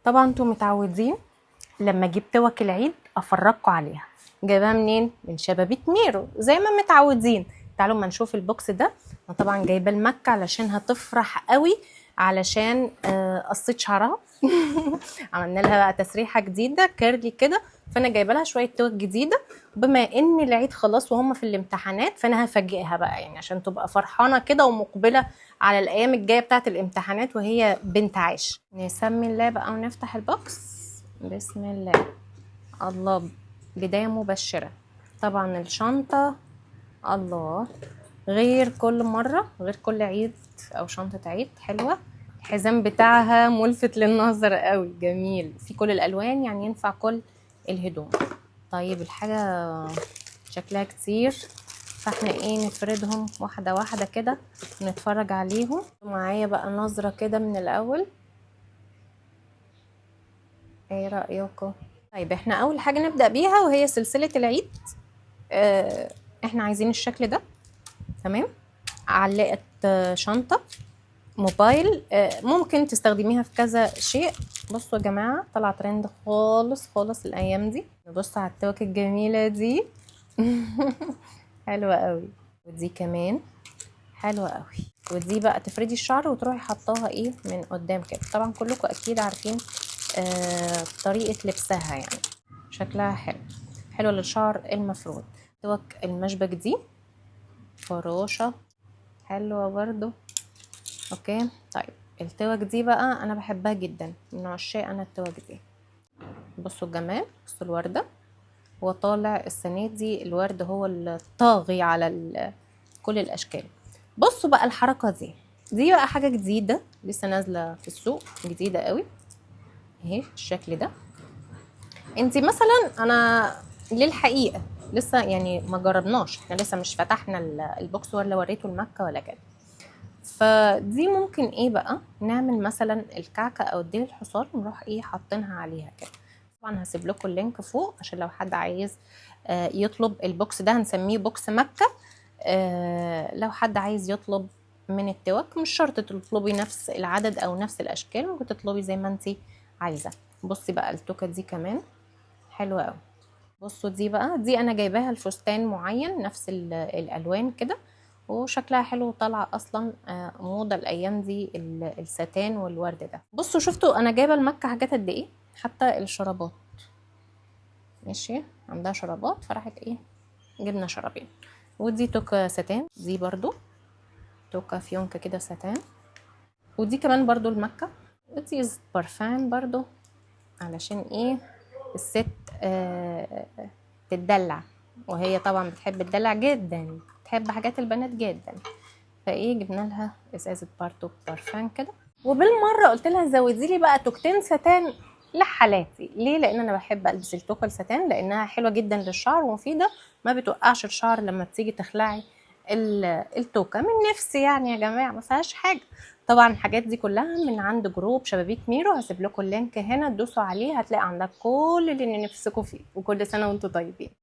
طبعا انتم متعودين لما اجيب توك العيد افرجكم عليها. جايباها منين؟ من شبابيك ميرو زي ما متعودين. تعالوا ما نشوف ال box ده. انا طبعا جايبه المكة علشان هتفرح قوي، علشان قصيت شعرها. عملنا لها بقى تسريحه جديدة curly كده، فانا جايبه لها شوية توك جديدة. بما ان العيد خلاص وهم في الامتحانات، فانا هفاجئها بقى يعني عشان تبقى فرحانة كده ومقبله على الايام الجاية بتاعه الامتحانات وهي بنت عاش. نسمي الله بقى ونفتح ال box. بسم الله. الله، بداية مبشرة. طبعا الشنطة الله، غير كل مرة، غير كل عيد او شنطه عيد حلوة. الحزام بتاعها ملفت للنظر قوي، جميل في كل الالوان، يعني ينفع كل الهدوم. طيب الحاجة شكلها كتير، فاحنا ايه نفردهم واحدة واحدة كده ونتفرج عليهم. معايا بقى نظره كده من الاول، ايه رايكم؟ طيب احنا اول حاجة نبدا بيها وهي سلسلة العيد. احنا عايزين الشكل ده، تمام. علقه شنطه موبايل، ممكن تستخدميها في كذا شيء. بصوا يا جماعة، طلع ترند خالص خالص الايام دي. نبص على التوك الجميلة دي. حلوة قوي. ودي كمان حلوة قوي. ودي بقى تفردي الشعر وتروحي حطاها ايه من قدام كده. طبعا كلكم اكيد عارفين طريقه لبسها، يعني شكلها حلو، حلو للشعر المفرود. توك المشبك دي فراشه حلوة برضو. okay طيب التوك دي بقى انا بحبها جدا، من عشاق انا التوك دي. بصوا الجمال، بصوا الورده. هو طالع السنة دي الورد هو الطاغي على كل الاشكال. بصوا بقى الحركة دي، دي بقى حاجة جديدة لسه نازله في السوق، جديدة قوي اهي الشكل ده. انتي مثلا، انا للحقيقة لسه يعني ما جربناش، احنا لسه مش فتحنا ال box ولا وريته المكة ولا كده. فدي ممكن ايه بقى نعمل مثلا الكعكه او ديل الحصان ونروح ايه حاطينها عليها كده. طبعا هسيب لكم ال link فوق عشان لو حد عايز يطلب ال box ده، هنسميه box مكة. لو حد عايز يطلب من التوك، مش شرط تطلبي نفس العدد او نفس الاشكال، ممكن تطلبي زي ما انتي عايزه. بصي بقى التوكه دي كمان حلوة قوي. بصوا دي بقى، دي انا جايباها لفستان معين نفس الالوان كده، وشكلها حلو وطالعه اصلا موضة الايام دي الستان والورد ده. بصوا شفتوا انا جايبه المكة حاجات قد ايه، حتى الشرابات ماشي عندها شرابات، فراحت ايه جبنا شرابين. ودي توكه ستان، دي برضو توكه فيونكه كده ستان. ودي كمان برضو المكة. ودي برفان برضو علشان ايه الست تتدلع، وهي طبعا بتحب الدلع جدا، بتحب حاجات البنات جدا، فايه جبنا لها ازازة برضو برفان كده. وبالمره قلت لها زودي لي بقى توكتين ستان لحالاتي. ليه؟ لان انا بحب البس التوكه الستان لانها حلوة جدا للشعر ومفيدة، ما بتوقعش الشعر لما بتيجي تخلعي التوكه. من نفسي يعني يا جماعة، ما فيهاش حاجة. طبعا الحاجات دي كلها من عند group شبابيك ميرو، هسيب لكم ال link هنا تدوسوا عليه، هتلاقي عندك كل اللي نفسكم فيه. وكل سنة وانتم طيبين.